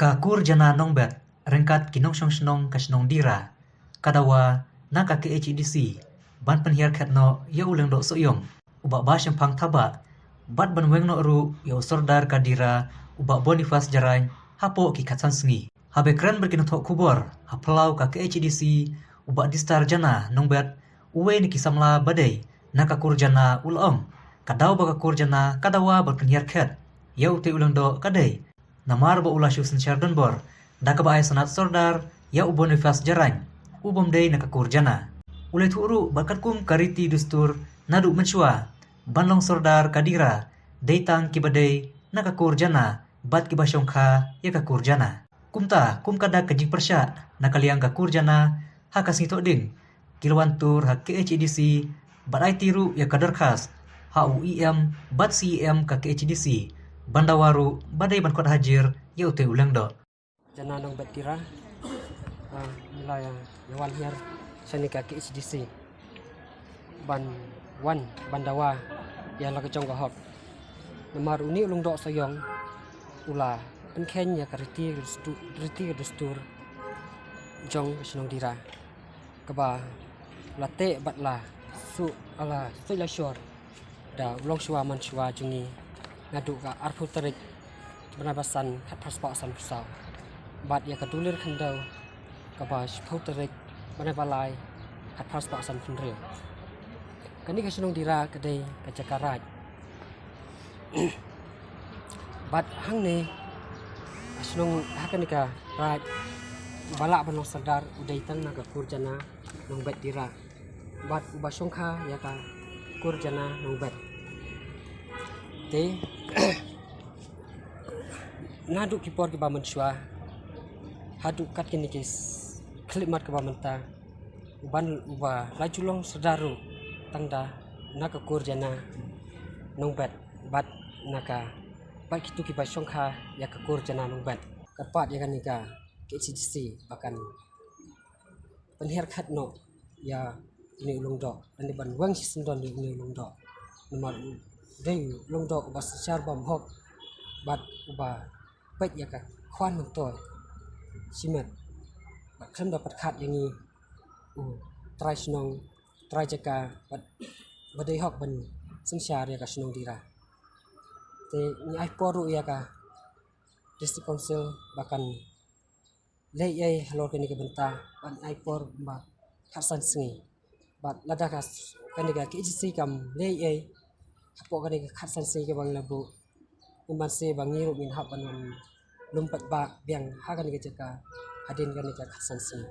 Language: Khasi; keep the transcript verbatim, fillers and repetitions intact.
Ka Kur Jana Nongbet, ryngkat ki nongshong shnong ka shnong Dira, ka dawa na ka K H A D C ban pynhiar khet noh ïa u Lyngdoh Sohiong, u Bah Bashemphang Thabah, bad ban weng noh ruh ïa u Sordar ka Dira, u Bah Boniface Jarain, hapoh ki khatsan sngi. Haba kren bad ki nongthoh khubor ha phyllaw ka K H A D C, u Bah Distar Jana Nongbet, uwei na ki samla ba dei na ka Kur Jana, u la ong, ka daw ba ka Kur Jana ka dawa ban pynhiar khet ïa utei u Lyngdoh ka dei namar ba u la shu synshar donbor da kaba ai sanad Sordar ïa u Boniface Jarain, u bym dei na ka Kur Jana. U la ïathuh ruh ba katkum ka riti dustur naduh mynshuwa, ban long Sordar ka Dira dei tang kiba dei na ka Kur Jana bad kiba shongkha ïa ka Kur Jana. Kumta, kum ka dak ka jingpyrshah na ka liang ka Kur Jana, ha ka sngi Thohdieng ki la wan tur ha K H A D C bad aiti ruh ïa ka dorkhas ha u E M bad C E M ka K H A D C, ban dawa ruh ba dei ban khot hajir ïa utei u Lyngdoh. Jana Nongbet Dira, ah, ngi la ïa, ïa wan hiar shane ka K H A D C ban wan ban dawa ïa la ka jong ka hok. Namar une u Lyngdoh Sohiong u la pynkheiñ ïa ka riti ka dustu-, riti ka dustur jong ka shnong Dira, kaba la teh bad la suh, la suh la shor da u longshuwa manshuwa jong ngi naduh ka arphew tarik bnai ba san, khatphra spah sanphew saw. Bad ïa ka dulir khyndew kaba shiphew tarik bnai ba lai, khatphra spah sanphew hynriew. Kane ka shnong Dira ka dei ka jaka raid. Bad hangne ka shnong, ha kane ka raid, ba lah ban long Sordar u dei tang na ka Kur Jana Nongbet Dira, bad uba shongkha ïa ka Kur Jana Nongbet. Te naduh ki por kiba mynshuwa haduh kat kine ki s-, khyllipmat kaba mynta, uban uba la ju long Sordar ruh tang da na ka Kur Jana Nongbet, bad na ka, bad kito kiba shongkha ïa ka Kur Jana Nongbet. Kyrpad ïa kane ka K H A D C ba kan pynhiar khet noh ïa une u Lyngdoh, lane ban weng shisyndon ïa une u Lyngdoh. Namar u dei u Lyngdoh uba synshar bymhok bad uba peit ïa ka khwan myntoi shimet. Bad khlem da pyrkhat ïa ngi u trai shnong, trai jaka, bad ba dei hok ban synshar ïa ka shnong Dira. Te ngi ai por ruh ïa ka District Council ba kan leh ei halor kane ka bynta, ban ai por ba khatsan sngi. Bad lada ka s-, kane ka K H A D C kam leh ei hapoh kane ka khatsan sngi kaba ngi la buh, ngin ban sngewbha ba ngi ruh ngin hap ban wan lum paidbah biang ha kane ka jaka hadien kane ka khatsan sngi.